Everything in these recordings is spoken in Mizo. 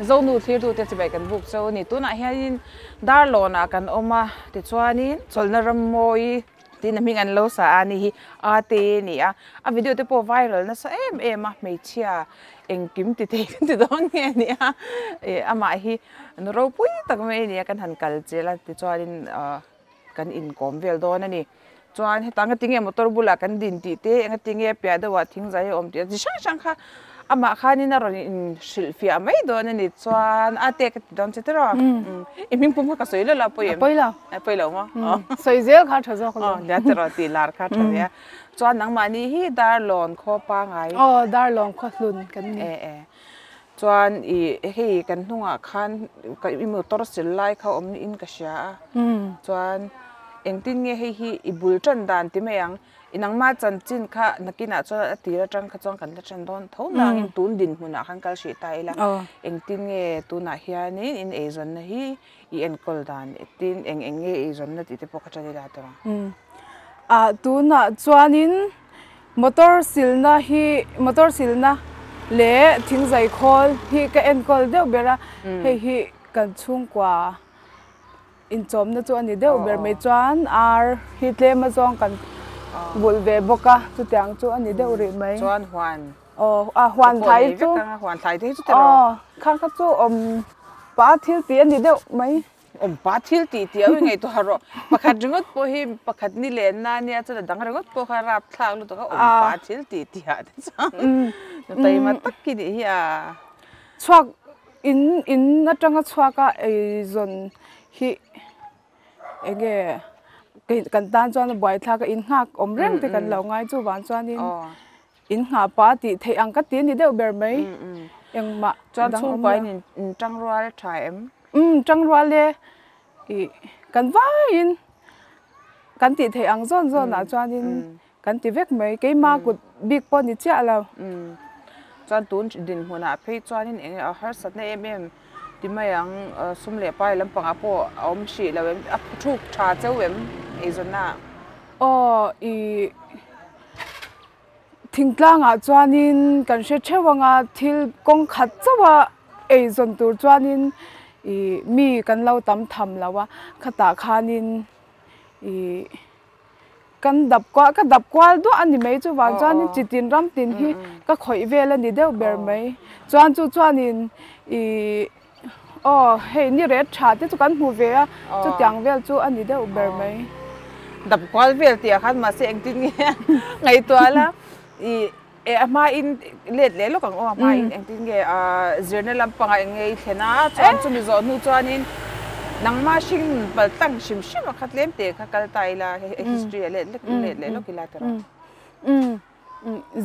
Zonu thlirtute chibai kan buk cho a ni. Tunah hianin Darlawnah kan awm a, tichuanin chawlhna ram mawi tiin a hming an lo sa a ni hi a te a ni a. A video te pawh viral nasa em em a, hmeichhia engkim ti thei kan ti dawn nge a ni a. Ih amah hi nu ropui tak mai a ni a, kan han kal chel a tichuanin ah kan inkawm vel dawn a ni. Chuan heta anga tinge motor bulah kan din tih te eng tinge piah deuhah thingzai a awm tih chi hrang hrang kha amah khanin a rawn inhrilh fiah mai dawn a ni. Chuan a te ka ti dawn che tiraw? I hming pum kha ka sawi lawlh a pawi em? A pawi lo. A pawi lo maw? Sawi zel kha a tha zawk lo. Aw nia tiraw tih lar kha a tha ve a. Chuan nangmahni hi Darlawn khaw pangai. Aw Darlawn khaw hlun kan ni. E e. Chuan i hei kan hnungah khan i motor sil lai kha awm niin ka hria a. Chuan engtin nge hei hi i bul tan dan ti mai ang. I nangma chanchin kha nakinah chuan a tir atang kha chuan kan la tan dawn tho nangin tun dinhmunah khan kal hrih ta ila. Engtin nge tunah hianin in eizawnna hi i enkawl dan tin eng eng nge eizawnna tih te pawh kha tan ila tawh ang. Ah tunah chuanin Motor silna hi motor silna leh thingzai khawl hi ka enkawl deuh ber a, hei hi kan chhungkua inchawmna chu a ni deuh ber mai chuan ar hi tlem azawng kan vulh ve bawk a chutiang chu a ni deuh rih mai. Chuan huan Aw a huan thlai chu huan thlai te hi chu tiraw? Aw khang kha chu awm pah thil tih a ni deuh mai. Awmpa thil tih tih a ngaihtuah rawh. Pakhat ringawt pawh hi pakhat ni lenna ania chuan a dang ringawt pawh kha rapthlak lutuk a awmpa thil tih tih ah te chuan taima tak hi nih hi a. Chhuak in in atanga chhuak a eizawn hi enge kan tan chuan a buaithlak a in nghak awm reng te kan lo ngai chuvang chuanin In nghah pah tih theih ang ka ti a ni deuh ber mai. Engmah Chuan dang awm chhungkua in in tangrual tha em? Umm tangrual e. Ih kan vaiin kan tih theih ang zawn zawn ah chuanin kan ti vek mai. Keima kut bik pawh ni chiah lo. Umm chuan tun dinhmunah phei chuanin eng harsatna em em ti mai ang sum leh pai lampangah pawh a awm hrih lo em? A thuk tha cheu em eizawnna ah? Aw ih. Thingtlangah chuanin kan hre theuh ang a, thil kawng khat chauh a eizawn tur chuanin ih mi kan lo tam tham lo a, khatah khanin ih kan dap kual ka dap kual duah a ni mai chuvang chuanin chi tin ram tin hi ka khawih vel a ni deuh ber mai. Chuan chu chuanin ih Aw, hei ni ret tha te chu kan hmu ve a, chutiang vel chu a ni deuh ber mai. Dap kual vel tih ah khan mahse engtin nge ngaihtuah la i e a hma in let leh lawk ang aw a hma in engtin nge zirna lampangah eng nge i thlen a chuan chumi zawh hnu chuanin nangmah hring pal tlang hrim hrim a kha tlem te kha kal ta ila history ah let let leh lawk ila tiraw. Umm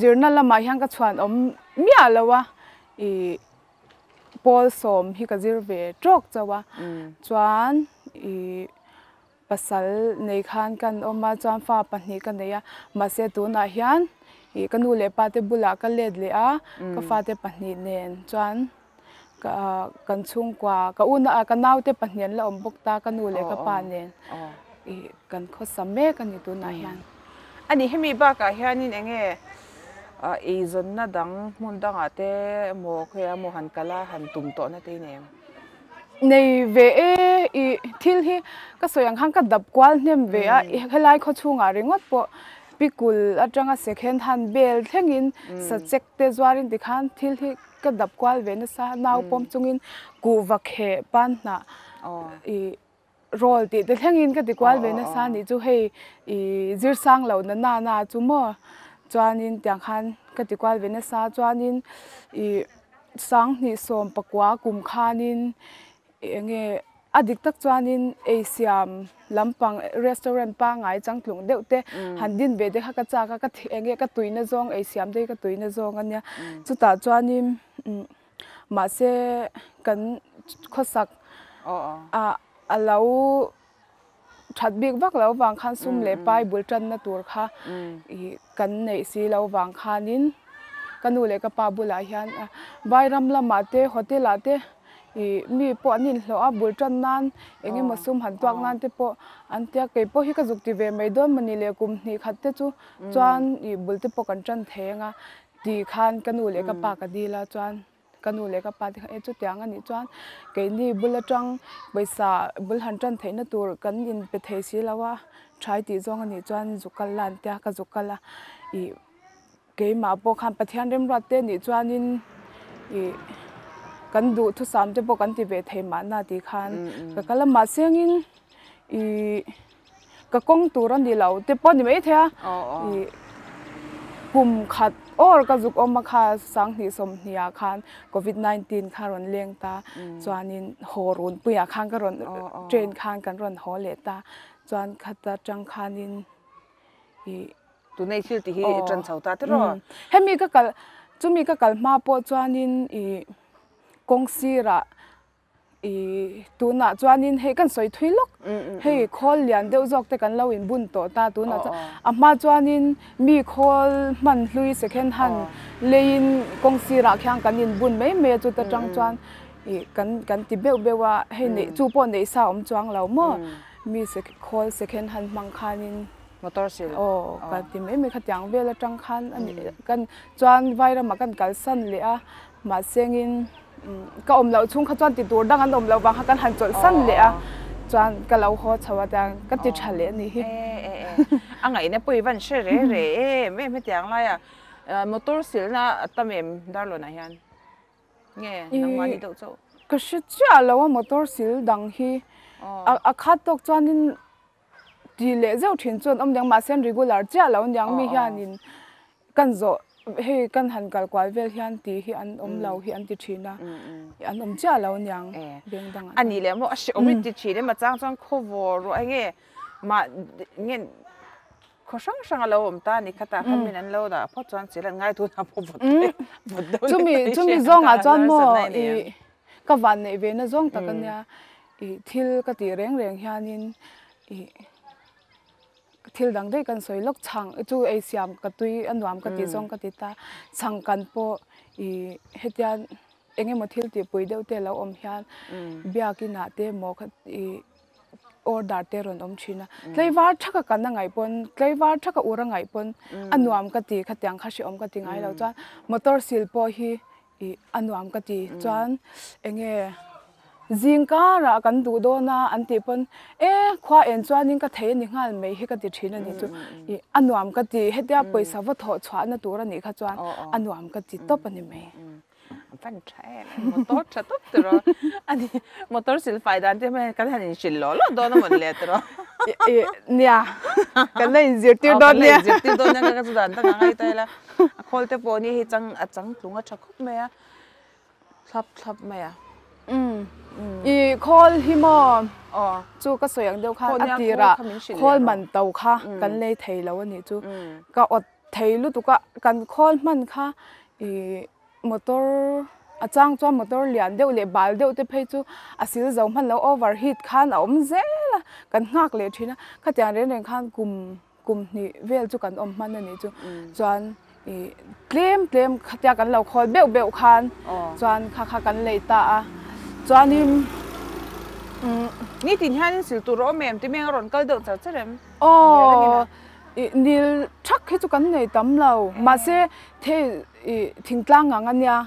zirna lamah hian ka chhuan awm miah lo a i. Pawl sawm hi ka zir ve tawk chauh a, chuan ih pasal nei khan kan awm a, chuan fa pahnih ka nei a, mahse tunah hian ih ka nu leh pa te bulah ka let leh a, ka fate pahnih nen chuan ka kan chhungkua ka una ka naute pahnih an la awm bawk ta ka nu leh ka pa nen ih kan khawsa mek a ni tunah hian. A ni hemi bakah hianin eng nge Eizawnna dang hmun dangah te emaw khawiah emaw han kal a, han tum tawhna te i nei em? Nei ve e, i thil hi ka sawi ang khan ka dap kual hnem ve a, helai khaw chhungah ringawt pawh pikul atanga second hand bel thlengin sachek te zuarin tikhan thil hi ka dap kual ve nasa, nau pawm chungin kuhva kheh pan hnah i Rawl tih te thlengin ka ti kual ve nasa a nih chu hei ih zir sang lo na na na chu maw chuanin tiang khan ka ti kual ve nasa chuanin ih sanghnih sawm pakua kum khanin eng nge a dik tak chuanin ei siam lampang restaurant pangngai changtlung deuh te han din ve te kha ka chak a ka eng nge ka tuina zawng ei siam te hi ka tuina zawng a nia chutah chuanin umm. Mahse kan khawsak ah a lo that bik vak lo vang khan sum leh pai bul tanna tur kha ih kan neih si lo vang khanin ka nu leh ka pa bulah hian vairam lamah te hotel ah te ih mi pawh an inhlawh a bul tan nan eng emaw sum han tuak nan te pawh an tia kei pawh hi ka zuk ti ve mai dawn mawni leh kum hnih khat te chu chuan ih bul te pawh kan tan thei ang a. Ti khan ka nu leh ka pa ka dil a chuan Ka nu leh ka pa te kha e chutiang a nih chuan keini bul atang pawisa bul han tan theihna tur kan in pe thei si lo a, thai tih zawng a nih chuan zuk kal la an tia ka zuk kal a ih keimah pawh khan Pathian remruat te nih chuanin ih kan duhthusam te pawh kan ti ve thei mahna tih khan ka kal a mahse angin ih. Ka kawng tur a ni lo te pawh a ni maithei a, ih kum khat awr ka zuk awm a kha sanghnih sawmhnih ah khan covid 19 kha rawn leng ta chuanin haw runpuiah khan ka rawn train khan kan rawn haw leh ta chuan khata tang khanin ih Tunei thil tih hi i tan chho ta tiraw? Hemi ka kal chumi ka kal hma pawh chuanin ih kawng sirah I tunah chuanin hei kan sawi thui lawk hei khawl lian deuh zawk te kan lo in bun tawh ta tunah chuan a hma chuanin mi khawl hman hlui second hand leiin kawng sirah khian kan in bun mai mai a chuta tang chuan ih kan kan ti beuh beuh a hei neih chu pawh neih sa awm chuang lo maw mi khawl second hand hmang khanin motor sil aw kan ti mai mai khatiang vel atang khan a ni kan chuan vairamah kan kalsan leh a Mahsengin ka awm loh chhung kha chuan ti tur dang an awm loh vang kha kan han chawlh san leh a, chuan ka lo haw chho a tiang ka ti tha leh a nih hi. A ngaihna pawh i van hre re re em em hetiang laia motor silna a tam em Darlawnah hian nge nangmah ni deuh chauh? Ka hre chiah lo a motor sil dang hi a khat tawk chuanin ti leh zeuh thin chuan awm niang mahse an regular chiah lo aniang mi hianin kan zawh hei kan han kal kual vel hian tih hi an awm lo hi an ti thin a an awm chiah lo aniang beng dangah a nih leh maw a hrehawm i ti thin em a chang chuan khaw vaw ruah enge mah nge khaw hrang hrang a lo awm ta a ni khatah khan min an lo dah phawt chuan chil an ngai tunah pawh vawt vawt deuh chumi chumi zawngah chuan maw i ka van neih ve na zawng tak ania I thil ka tih reng reng hianin i thil dang daih kan sawi lawk chhang chu ei siam ka tui a nuam ka tih zawng ka ti ta chhang kan pawh i hetia eng emaw thil tih pui deuh te lo awm hian biakinah te emaw kha i order te rawn awm thin a tlaivar thaka kan a ngaih pawn tlaivar thaka ur a ngaih pawn a nuam ka ti khatiang kha hrehawm ka ti ngai lo chuan motor sil pawh hi Ih a nuam ka ti chuan enge zing karah kan duh dawn a an tih pawn e khua en chuanin ka thei a ni nghal mai hi ka ti thin a nih chu ih a nuam ka ti hetia pawisa va thawh chhuahna tur a nih kha chuan a nuam ka ti tawp a ni mai. A van tha em em motor tha tawp tiraw a ni motor silfai dan te hian kan han inhrilh lawh lawh dawn a mawn le tiraw. Ih nia kan la inzirtir dawn nia. Kan la inzirtir dawn nia ka chu dan tak a ngai ta ila. A khawl te pawh ni hei chang a chang tlung a tha khawp mai a, thlap thlap mai a. Umm i khawl hi maw chu ka sawi ang deuh khan a tirah khawl man to kha kan lei thei lo a nih chu ka awt thei lutuk a kan khawl hman kha i motor a chang chuan motor lian deuh leh bal deuh te phei chu a sil zo hman lo over heat khan a awm zel a kan nghak leh thin a khatiang reng reng khan kum Kum hnih vel chu kan awm hman a nih chu. Chuan i tlem tlem khatia kan lo khawl beuh beuh khan chuan kha kha kan lei ta a. Chuanin umm. Nitin hianin sil tur a awm em? Timeng a rawn kal deuh char char em? Aw i nil thak hi chu kan nei tam lo. Mahse thei i thingtlang ang a nia.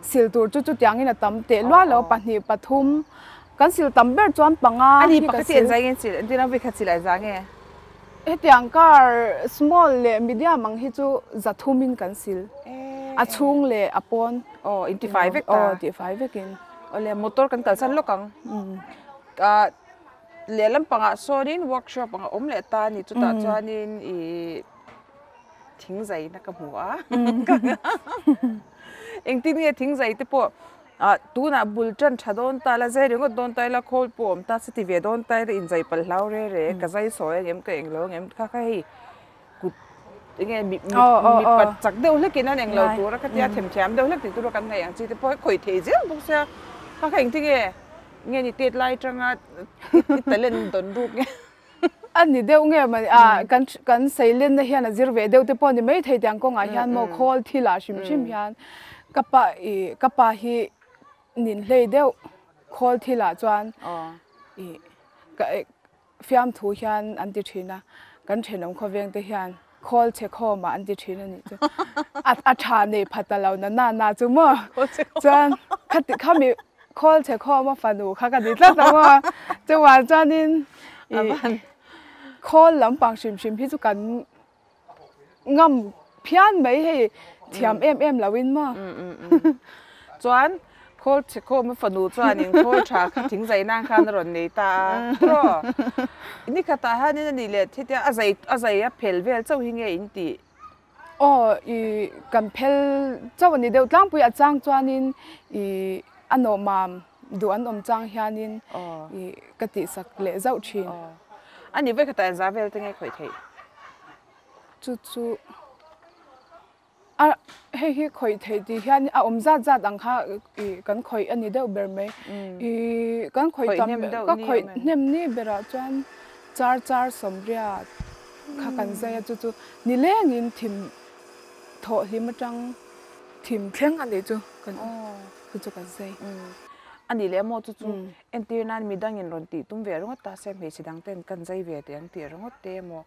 Sil tur chu chutiangin a tam teh luai lo pahnih pathum kan sil tam ber chuan panga hi ka sil. Ani pakhat hi engzah nge sil? Entirna vawikhat sil a za nge? Hetiang car small leh medium ang hi chu za thumin kan sil. A chhung leh a pawn. Aw in tifai vek ta. Aw tifai vekin. Awle motor kan kalsan lawk ang. Ah lehlam pangah sawnin workshop ang a awm leh ta a ni chutah chuanin ih thingzaina ka hmu a. Engtin nge thingzai te pawh Ah tunah bul tan tha dawn ta ila, zai ringawt dawn ta ila, khawl pawh awm ta se ti ve dawn ta ila, inzai palh hlau re re, ka zai sawi ang em, ka englo ang em, kha kha hei kut enge mi mipat chak deuh hlekin an englo tur a khatia themthiam deuh hlek tih tur a kan ngaih ang chi te pawh hi khawih thei zel bawk sia, kha kha engtin nge nge ni tet lai atanga i talent dawn ruk nge. A ni deuh nge mawni a kan kan seilenna hian a zir ve deuh te pawh ni maithei tiang kawngah hian maw khawl thil ah hrim hrim hian ka pa ih ka pa hi nin hlei deuh khawl thil ah chuan ih ka fiamthu hian an ti thin a kan thenawm khawveng te hian. Khawl chhe khawmah an ti thin a nih chu. A a tha nei pha ta lo na na na chu maw. Chuan khati khami khawl chhe khawma fanu kha ka ni tlat ang maw. Chuvang chuanin ih khawl lampang hrim hrim hi chu kan ngam phian mai hei thiam em em lo in maw. Chuan Khawl chhe khawm a fanu chuanin khawl tha kha thing zai nan khan a rawn nei ta a, tiraw? Ni khatah hianin a nih leh hetia a zai a zai a phel vel chauh hi nge in tih? Aw i kan phel chauh a ni deuh tlangpui a chang chuanin i a nawhmam duh an awm chang hianin i ka tihsak leh zauh thin. A nih vawikhatah engzah vel te nge khawih theih? Chu chu. A hei hi khawih theih tih hian a awm zat zat ang kha ih kan khawih a ni deuh ber mai. Ih kan khawih tam ka khawih hnem ni berah chuan char char sawmriat kha kan zai a chu chu nilengin thim thawh hlim atang thim thleng a nih chu kan chu chu kan zai. A nih leh maw chu chu entir nan midangin rawn tih tum ve ringawt ta se hmeichhe dang ten kan zai ve teh ang tih ringawt te emaw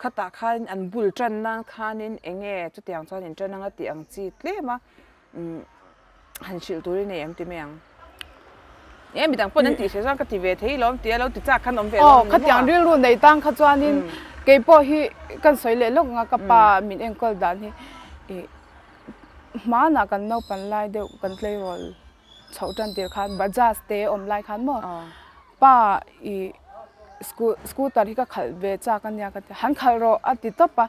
Khatah khanin an bul tan nan khanin eng nge chutiang chuan in tan anga tih ang chi tlem a han hrilh turin nei em ti mai ang. Eng midang pawn an tih hre chuan ka ti ve thei lawm tia lo ti chak khan awm ve lawm ni maw? Khatiang rilru nei tang kha chuanin kei pawh hi kan sawi leh lawk ang a ka pa min enkawl dan hi ih hmanah kan naupan lai deuh kan tleirawl chhoh tan tir khan Bajaj te awm lai khan maw Pa i scooter hi ka khalh ve chak a nia ka ti a, han khalh rawh a ti tawp a,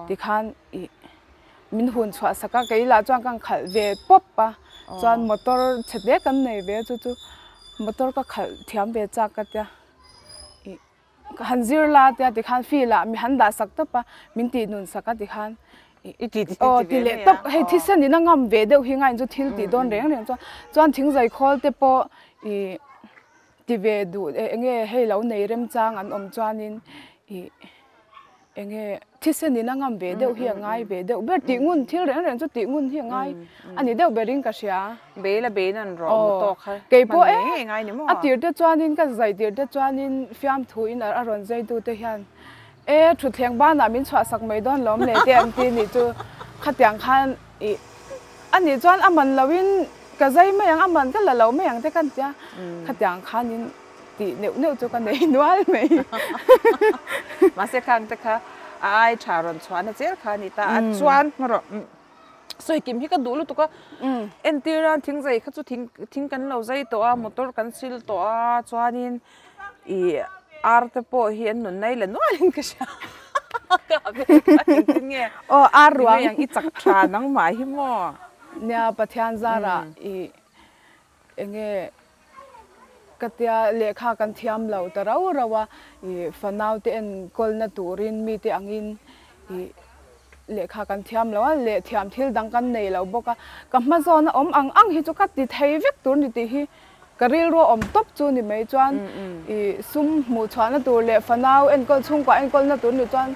tikhan i min hun chhuah sak a, kei lah chuan ka khalh ve pawp a, chuan motor chhe hle kan nei ve a chu chu motor ka khalh thiam ve chak ka tia, i han zir la tia tikhan fee lah mi han dah sak tawp a, min tih nun sak a tikhan Aw ti leh tawp, hei thisen in a ngam ve deuh hi ngain chu thil tih dawn reng reng chuan chuan thingzai khawl te pawh ih ti ve duh eng nge hei lo nei remchang an awm chuanin ih eng nge thisen in a ngam ve deuh hi a ngai ve deuh ber tih ngun thil reng reng chu tih ngun hi a ngai a ni deuh berin ka hria. Bei la bei nan rawh maw tawk kha hman ngei ngei ngai ni maw? A tir te chuanin ka zai tir te chuanin fiamthu in a rawn zai tu te hian E, thutthleng banah min chhuahsak mai dawn lawm le te an ti nih chu khatiang khan ih a nih chuan a man loin ka zai mai ang, a man ka la lo mai ang te ka tia khatiang khanin tih neuh neuh chu ka nei nual mai. Mahse khang te kha a ai tha rawn chhuahna zel kha a ni ta a, chuan hmarawh sawi kim hi ka duh lutuk a, entir a thingzai kha chu thing thing kan lo zai tawh a, motor kan sil tawh a chuanin Ih ar te pawh hi an nun nai la nual in ka hria ka ha ve kha engtin nge aw ar ruang ang i chak tha nangmah hi maw nia Pathian zarah ih enge ka tia lehkha kan thiam lo ta rau rau a ih fanau te enkawlna turin mite angin ih lehkha kan thiam lo a leh thiam thil dang kan nei lo bawk a ka hma zawna awm ang ang hi chu ka ti thei vek tur ni tih hi Ka rilru a awm tawp chu ni mai chuan i sum hmuh chhuahna tur leh fanau enkawl chhungkua enkawlna tur ni chuan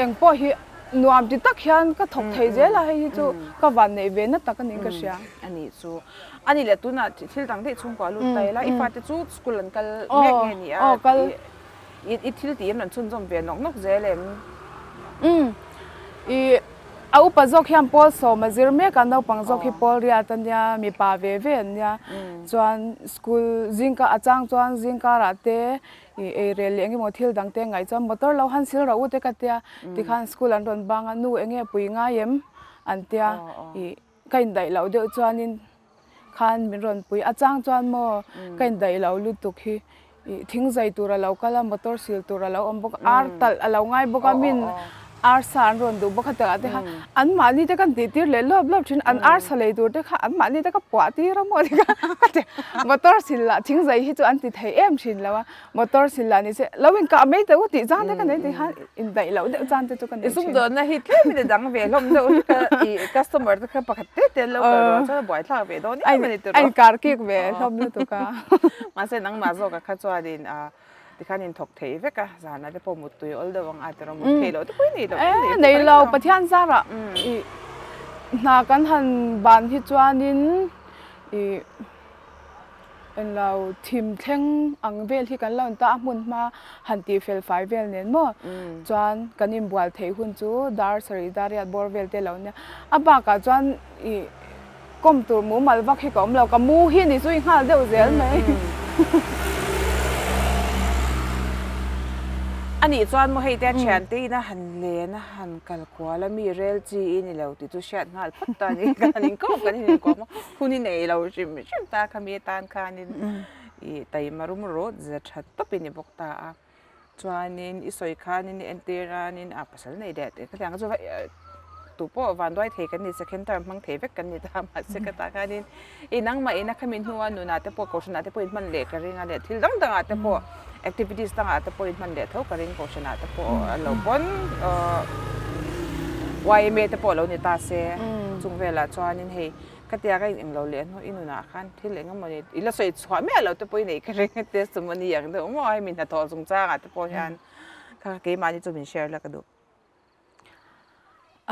eng pawh hi nuam ti tak hian ka thawk thei zel a, hei hi chu ka van neih ve na tak a niin ka hria. A nih chu. A nih leh tunah thil dang daih chhungkua lut ta ila i fate chu school an kal mek nge ni a, i thil tih an rawn chhunzawm ve nawk nawk zel em? Umm. I a upa zawk hian pawl sawm a zir mek a, naupang zawk hi pawl riat a nia, mipa ve ve an nia. Chuan school zingka a chang chuan zingkarah te i eirel leh engemaw thil dang te ngaih chuan motor lo han sil rawh u te ka tia, tikhan school an rawn bang a, nu enge pui ngai em? an tia, i ka indaih loh deuh chuanin khan min rawn pui a chang chuan maw ka indaih lo lutuk hi ih thing zai tur a lo kal a motor sil tur a lo awm bawk a ar talh a lo ngai bawk a min ar sa an rawn duh bawk a takah te khan an mahni te kan tih tir leh lawp lawp thin an ar sa lei tur te kha an mahni te ka puah tir a maw ka ti motor sil lah thing zai hi chu an ti thei em thin lo a. Motor sil lah ni se lo in kah mai teh u tih zan te ka nei tih khan in daih loh deuh zan te chu ka nei thin. I sumdawnna hi tlem in a dang ve hlawm deuh hi ka i customer te kha pakhat te te an lo kal rual chuan a buaithlak ve dawn em a ni tiraw. A in kar kik ve hlawm lutuk a. Mahse nangmah zawk ah kha chuan in tikhan in thawk thei vek a zanah te pawh muttui awl deuh ang a tiraw mut theih loh te pawh i nei loh em nei lo Pathian zarah i hna kan han ban hi chuanin i. Englo thim thleng ang vel hi kan lo in ta a hmun hma han tih fel fai vel nen maw chuan kan inbual theih hun chu dar sarih dar riat bawr vel te lo nia a bakah chuan ih kawm tur mumal vak hi ka awm lo ka mu hi ni zui nghal deuh zel mai. A nih chuan maw hei te a thiante ina han len a han kal kual a mi rel chi i ni lo tih chu hriat nghal phawt ta a ni kan han inkawm kan inkawm a. Hun i nei lo hrim hrim ta khami atan khanin i taima rum rawt ze tha tawp i ni bawk ta a. Chuanin i sawi khanin i entir anin a pasal nei leh teh khatiang chu tu pawh vanduai thei kan ni second term hmang thei vek kan ni ta mahse ka tah khanin i nangmah ina khami hnua nunah te pawh kohhranah te pawh inhman leh ka ring a leh thil dang dangah te pawh activities dangah te pawh inhman leh tho ka ring kohhranah te pawh a lo pawn yma te pawh lo ni ta se chung velah chuanin hei Ka tia ka in englo leh hnu i nunah khan thil eng emawni i la sawi chhuah miah lo te pawh i neih ka ring a testimony ang deuh maw hemi hnathawh chungchangah te pawh hian kha keimahni chu min share la ka duh.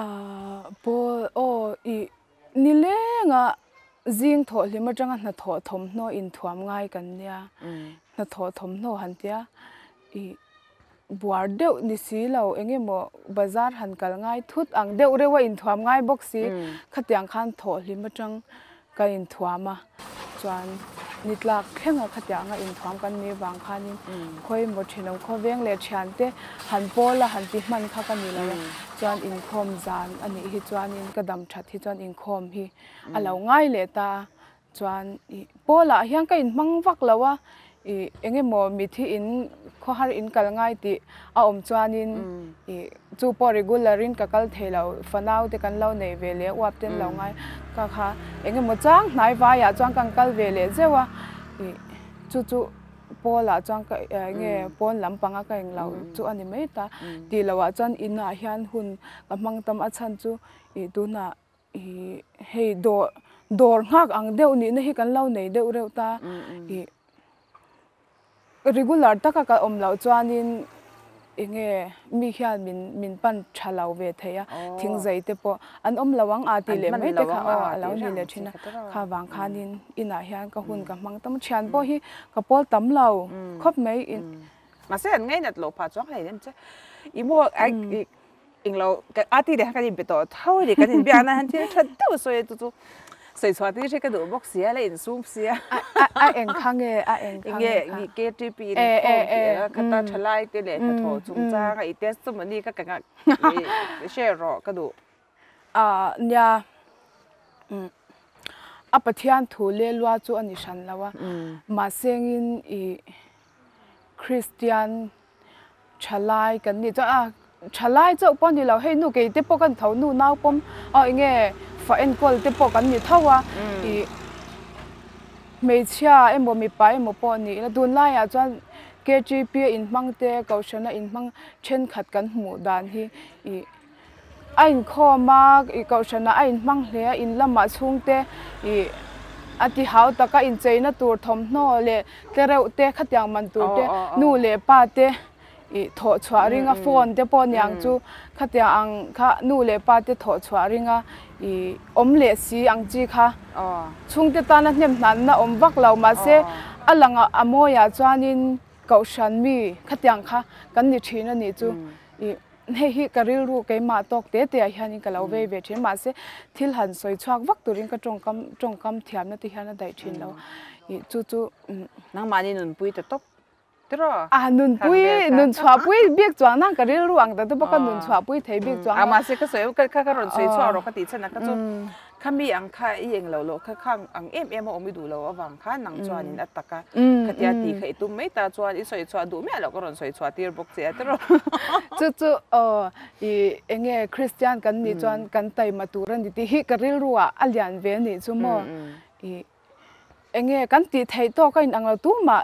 Ahh pawl aw i nilenga zing thawh hlim atanga hnathawh thawmhnaw inthuam ngai kan nia hnathawh thawmhnaw han tia i buar deuh ni si lo eng emaw bazar han kal ngai thut ang deuh reuh a inthuam ngai bawk si khatiang khan thawh hlim atang ka inthuam a chuan ni tlak thleng a khatiang a inthuam kan nih vang khanin khawi emaw thenawm khawveng leh thiante han pawl a han ti hman kha ka ni lo a chuan inkhawm zan a nih hi chuanin ka dam that hi chuan inkhawm hi a lo ngai leh ta a Chuan ih pawlah hian ka inhmang vak lo a, ih eng emaw mithi in khawhar in kal ngai tih a awm chuanin ih chu pawh regular in ka kal thei lo, fanau te kan lo nei ve leh uap te an lo ngai ka kha eng emaw chang hnai vaiah chuan ka kal ve leh zeuh a, ih chu chu pawlah chuan ka eng nge pawn lampanga ka englo chu a ni mai ta tih loh ah chuan inah hian hun ka hmang tam a chhan chu ih tunah Ih hei dawr dawr nghak ang deuh nihna hi kan lo nei deuh reuh ta. Ih regular taka ka awm loh chuanin eng nge mi hian min min pan tha lo ve thei a, thingzei te pawh an awm lo ang a tih leh mai te kha aw a lo ni leh thin a. Kha vang khanin inah hian ka hun ka hmang tam a, thian pawh hi ka pawl tam lo khawp mai. Mahse an ngainat loh phah chuang hlei nem che. I maw Englo a ti leh khan kan inbe tawh tho a ni, kan inbiak na hian thil tha deuh a sawi a chu chu sawi chhuah tir hi ka duh bawk sia la insum sia. A eng kha nge a eng kha nge kha. Nge KTP in khawm tih a khata thalai te leh hnathawh chungchang a i testimony kha ka share rawh ka duh. A nia a Pathian thu leh lua chu a ni hran lo a mahse engin i Kristian thalai kan nih chuan a thalai chauh pawh a ni lo hei nu kei te pawh kan tho nu nau pawm aw eng nge fa enkawl te pawh kan ni tho a ih hmeichhia emaw mipa emaw pawh ni ila tunlaiah chuan K T P a inhmang te kohhran a inhmang thenkhat kan hmuh dan hi ih A inkhawm a, ih kohhranah a inhmang hle a, in lamah chhungte ih a ti hau tak a, incheina tur thawmhnaw leh tlereuh te khatiang man tur te nu leh pa te ih thawh chhuah ring a, phone te pawh niang chu khatiang ang kha nu leh pa te thawh chhuah ring a ih awm leh si ang chi kha chhungte tana hnem hnanna awm vak lo mahse a langah a mawiah chuanin kohhran mi khatiang kha kan ni thin a nih chu ih. Hei hi ka rilru keimah tawk te te ah hianin ka lo vei ve thin mahse thil han sawi chhuak vak turin ka tawngkam tawngkam thiamna te hian a daih thin lo ih chu chu Nangmahni nunpui ta tawp tiraw? A nunpui nun chhuahpui bik chuang nang ka rilru ang ta te bawk a nun chhuahpui thei bik chuang a. Mahse ka sawi ka ka rawn sawi chhuak rawh ka tih chhan a kha chu Khami ang kha i eng lo loh kha khang ang em em a awm i duh lo avang khan nang chuanin a tak a, khatia tih kha i tum mai ta chuan i sawi chhuah duh miah loh ka rawn sawi chhuah tir bawk che a tiraw. Chu chu aw i eng nge Kristian kan nih chuan kan taima tur a ni tih hi ka rilru ah a lian ve a nih chu maw i eng nge kan tih theih tawk a inang lo tumah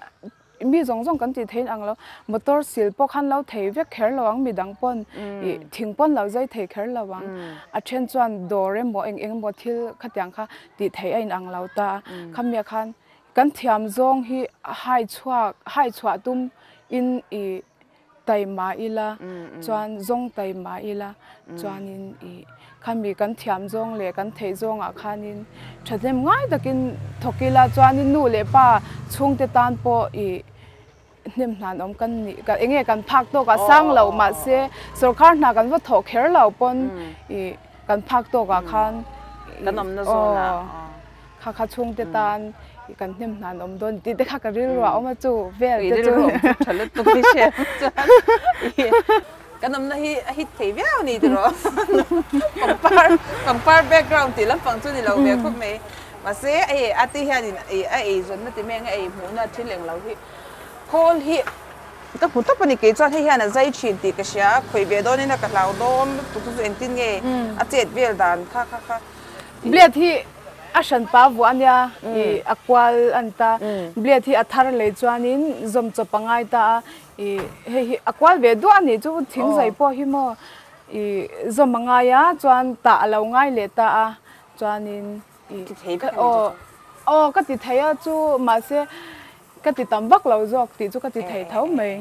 Mi zawng zawng kan tih theiin ang lo, motor sil pawh khan lo thei vek kher lo ang, midang pawn ih thing pawn lo zai thei kher lo ang. A then chuan dawr emaw eng eng emaw thil khatiang kha tih theih a inang lo ta. Khamiah khan kan thiam zawng hi hai chhuak hai chhuah tum in ih. Taima ila chuan zawng taima ila chuanin ih khami kan thiam zawng leh kan theih zawngah khanin thahnem ngai takin thawk ila chuanin nu leh pa chhungte tan pawh ih hnem hnan awm kan nih ka enge kan phak tawkah sang lo mahse sorkar hna kan va thawh kher lo pawn ih kan phak tawkah khan kan awmna zawnah kha kha chhungte tan kan hnem hnan awm dawn tih te kha ka rilru a awm a chu vel te chu tha lutuk hi hriat chuan kan awmna hi a hit thei viau ni tiraw pangpar pangpar background tih lampang chu ni lo ve khawp mai mahse hei a ti hianin a ei zawnna ti mai ang a ei hmuhna thil englo hi khawl hi ka hmu tawp a ni kei chuan hei hian a zai thin tih ka hria a khawih ve dawnin a ka hlau dawn lutuk chu engtin nge a chet vel dan kha kha kha. Blade hi a hran pa vuah a nia ih a kual a ni ta blade hi a thar lei chuanin zawm chawp a ngai ta a ih hei hi a kual ve duah a nih chu thing zai pawh hi maw ih zawm a ngai a chuan tah a lo ngai leh ta a chuanin ih aw aw ka ti thei a chu mahse Ka ti tam vak lo zawk tih chu ka ti thei tho mai.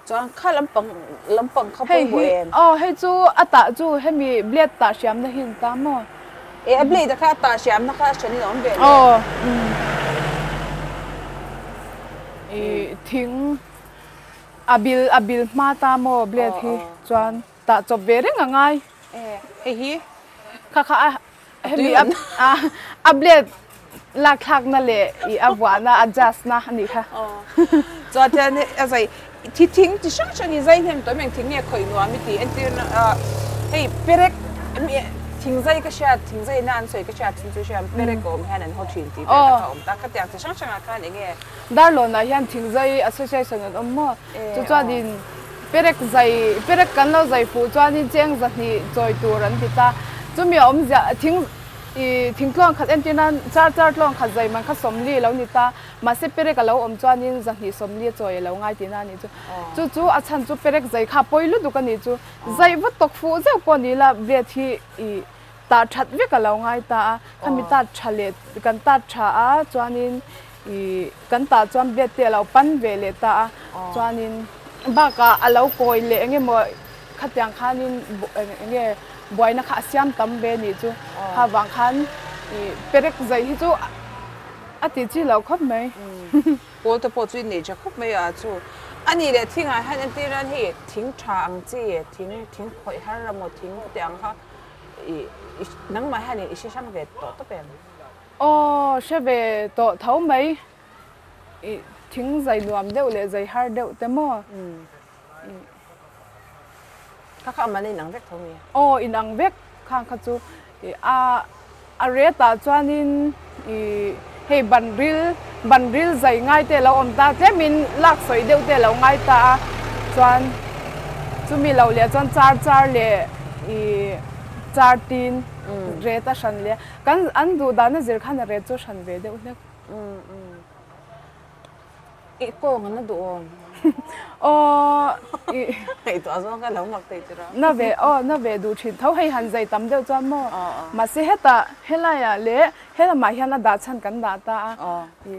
Chuan kha lampang lampang kha pawimawh em? Aw hei chu a tah chu hemi blade tah hriamna hi an ta maw? E a blade a kha a tah hriamna kha a hran in a awm ve le. Aw I thing a bil a bil hma ta maw blade hi chuan tah chawp ve reng a ngai. E hei hi kha kha a Hemi a a blade lak thlakna leh i a vuahna adjust na a nih kha. Chuan hian a zai thi thing chi hrang hrang hi zai hnem tawh em eng thing nge khawih nuam i tih entir na hei perek thing zai ka hriat thing zai na an sawi ka hriat chin chu hriat perek a awm hian an haw thin tih vel kha a awm ta khatiang chi hrang hrangah khan eng nge. Darlawnah hian thing zai association an awm maw chu chuanin Perek zai, perek kan lo zai fuh chuanin cheng zahnih chawi tur an ti ta. Chumi a awm ziah, thing i thingtluang khat entir nan char char tluang khat zai man kha sawmli lo ni ta. Mahse perek a lo awm chuanin zahnih sawmli a chawi a lo ngai tihna a nih chu. Chu chu a chhan chu perek zai kha pawi lutuk a nih chu. Zai va tawk fuh zeuh pawh ni la blade hi i tah that vek a lo ngai ta a. Khami tat tha leh kan tat tha a chuanin I kan tah chuan bed te a lo pan ve leh ta a, chuanin bakah a lo kawi leh eng emaw khatiang khanin eng nge buaina kha a siam tam ve nih chu kha vang khan i perek zai hi chu a ti chi lo khawp mai. Pawl te pawh chu i nei tha khawp mai a chu a nih leh thingah hian entir nan hei thing tha ang chi thing thing khawih har emaw thing khatiang kha i nangmah hianin i hre hrang ve tawh tawp em? Aw, hre ve tawh tho mai. I thing zai nuam deuh leh zai har deuh te maw? Kha kha aman a inang vek tho mi? Aw, inang vek khang kha chu. I a a ret ah chuanin i hei ban ril ban ril zai ngai te a lo awm ta tlemin lak sawi deuh te a lo ngai ta a chuan chumi lo leh chuan char char leh i char tin ret a hran leh Kan an duh dahna zir khan a ret chu a hran ve deuh hlek. I kawng an la duh awm. Aw i. Ngaihtuah zawng kha lo mak thei chu rawh. Na ve aw na ve duh thin tho hei han zai tam deuh chuan maw. Mahse hetah helaiah leh helamah hian a dah chhan kan dah ta a. I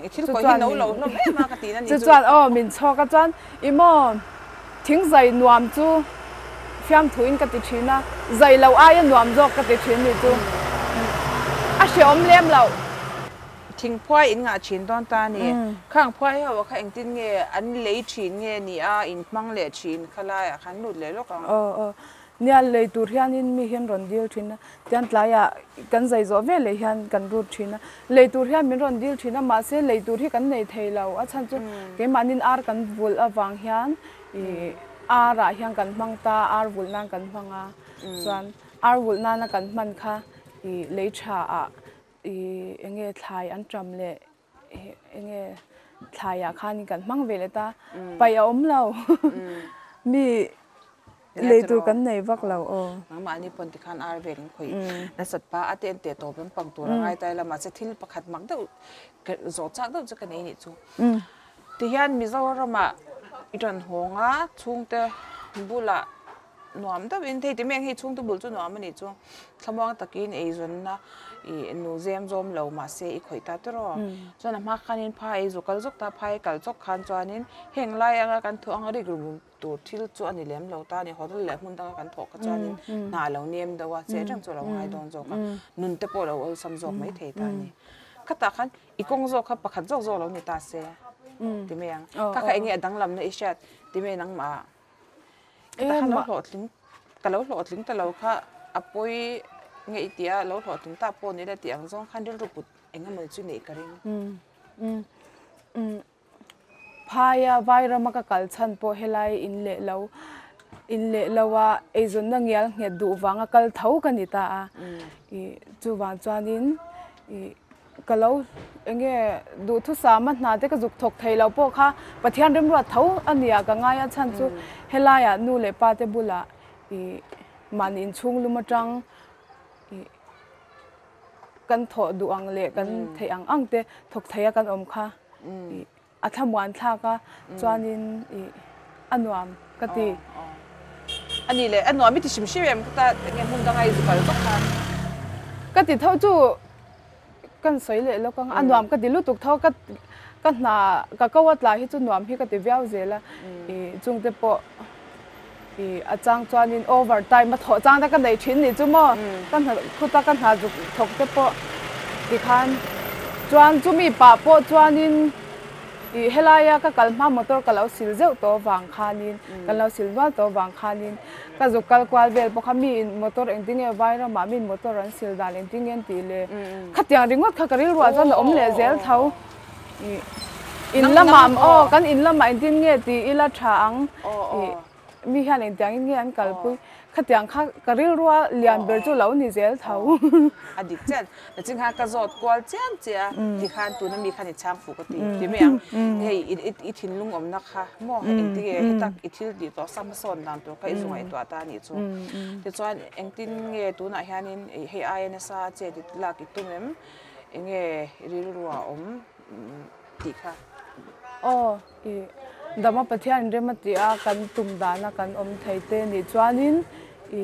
I thil pawh hi no lo hlawm em a ka tih na ni chu. Chu chuan aw min chhawk a chuan i maw thing zai nuam chu fiamthu in ka ti thin a, zai lo aia nuam zawk ka ti thin ni chu a hreawm lem loh. Thingphuai in ngah thin dawn ta a ni. Khang phuai ho kha engtin nge an lei thin nge ni a in hmang leh thin kha laiah khan lut leh lawk ang. Aw aw Nia, lei tur hianin mi hian rawn dil thin a, tian tlaiah kan zai zawh ve leh hian kan rut thin a. Lei tur hian min rawn dil thin a, mahse lei tur hi kan nei thei lo. A chhan chu keimahnin ar kan vulh avang hian ih arah hian kan hmang ta, ar vulh nan kan hmang a, chuan ar vulh nana kan hman kha ih lei tha ah ih eng nge thlai an ṭam leh eng nge thlaiah khanin kan hmang ve leh ta, paih a awm lo. Mi Lei tur kan nei vak lo aw. Nangmahni pawn tikhan ar vel in khawih nasat pa a te an teh tawp lampang tur a ngai ta ila mahse thil pakhat mak deuh zawh chak deuh chu ka nei nih chu. Tihian Mizoramah i rawn hawng a chhungte bulah nuam deuhin hei ti mai ang hei chhungte bul chu nuam a nih chu thlamuang takin eizawnna. i nu zem zawm lo mahse i khawih ta tiraw. Chuan a hma khanin phai zu kal zawk ta, phai kal zawk khan chuanin heng lai anga kan thawh anga rik rum rum tur thil chu a ni lem lo ta a ni. Hotel leh hmun danga kan thawh kha chuanin hna a lo nem deuh a, che reng chu a lo ngai dawn zawk a, nun te pawh a lo awlsam zawk mai thei ta a ni. Khatah khan i kawng zawk kha pakhat zawk zawk lo ni ta se ti mai ang. Kha kha enge a danglamna i hriat ti mai nangmah Ka lo hlawhtling ka lo hlawhtling ta lo kha a pawi nge i tia lo hlawhtling ta pawh ni la tih ang zawng khan rilru put eng emaw chu neih ka ring. Phaia Vairama ka kal chhan pawh helai in leh lo in leh lo a eizawnna ngial nghet duh vanga kal tho ka ni ta a ih chuvang chuanin ih Ka lo enge duhthusama hna te ka zuk thawk thei lo pawh kha Pathian remruat tho a nia ka ngai a chhan chu helaiah nu leh pa te bulah ih mahni inchhung lum atang ih kan thawh duh ang leh kan theih ang ang te thawk thei a kan awm kha ih A thlamuan thlak a, chuanin ih a nuam ka ti. A nih leh a nuam i ti hrim hrim em ka ta enge hmun danga i zu kal vak khan. Ka ti tho chu kan sawi leh lawk ang, a nuam ka ti lutuk tho ka ka hna ka ko a tla hi chu nuam hi ka ti viau zel a, ih chungte pawh ih a chang chuanin over time a thawh chang te ka nei thin nih chu maw ka hna khuta ka hna zuk thawk te pawh tikhan chuan chumi pah pawh chuanin ih helaia ka kal hma motor ka lo sil zeuh tawh vang khanin kan lo sil nual tawh vang khanin ka zuk kal kual vel pawh kha mi in motor engtin nge vai ramah mi in motor an sil dan engtin nge an tih le khatiang ringawt kha ka rilruah chuan a awm leh zel tho. In lamah aw kan in lamah engtin nge ti ila tha ang tih mi hian engtiang in nge an kalpui khatiang kha ka rilrua lian ber chu lo ni zel tho. A dik chiah nachin khan ka zawt kual chiam che a tikhan tuna mi khan i chhang fuh ka ti ti mai ang hei i thinlung awmna kha maw engtin nge hetak i thil tih tawh sa hmasawn dan tur kha i zu ngaihtuah ta a nih chu tichuan engtin nge tunah hianin hei aia nasa chet i lak i tum em? Enge rilru a awm tih kha? Aw, i Dama Pathian rem a tih a, kan tum dana kan awm thei te nih chuanin i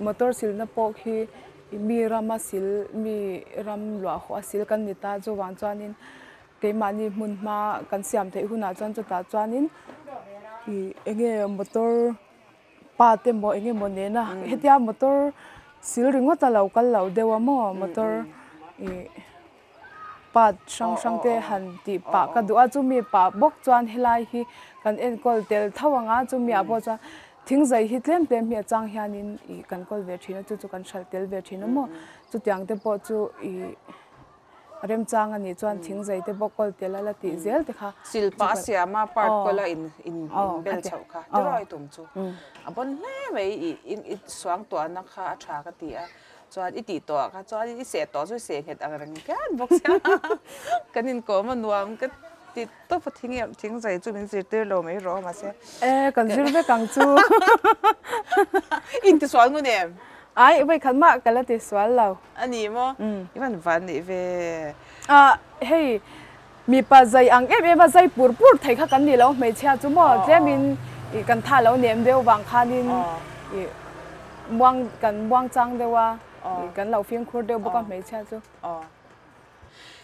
motor silna pawh khi i mi rama sil, mi ram luah hawh a sil kan ni ta chuvang chuanin keimahni hmun hma kan siam theih hunah chuan chutah chuanin i enge motor Pa te maw eng emaw nena hetia motor sil ringawt a lo kal lo deuh a maw motor ih part hrang hrang te han tih pah ka duh a chumi pah bawk chuan helai hi kan enkawl tel tho ang a chumi ah pawh chuan thingzai hi tlem tlem hi a chang hianin ih kan kawl ve thin a chu chu kan hralh tel ve thin a maw chutiang te pawh chu ih. Remchang a nih chuan thingzei te bawk kawl tel a la tih zel te kha. Silpa a siam a part kawl a in in bel chhoh kha tirawi tum chu a bon hle mai i i suang tuahna kha a tha ka ti a chuan i tih tawh ah kha chuan i seh tawh chu i seh nghet ang reng phian bawk sia kan inkawm a nuam ka ti tawp a thing thingzei chu min zirtir lo mai rawh mahse. E kan zir vek ang chu. In tisual ngun em? Ai vawikhat mah ka la tisual lo. A ni maw? I van van nih ve. Ah hei mipa zai ang em em a zai pur pur thei kha kan ni lo hmeichhia chu maw tlemin ih kan tha lo nem deuh vang khanin ih muang kan muang chang deuh a ih kan lo fimkhur deuh bawk a hmeichhia chu.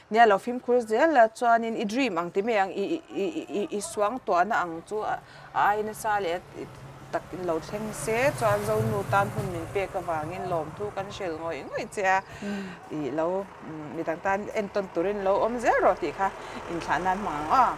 Nia lo fimkhur zel la chuanin i dream ang ti mai ang i i i i suang tuahna ang chu a ai nasa leh tak in lo thleng se chuan Zonu tan hun min pek avangin lawmthu kan hrel ngawih ngawih che a i lo midang tan entawn turin lo awm zel rawh tih kha inthlah nan hmang ang aw.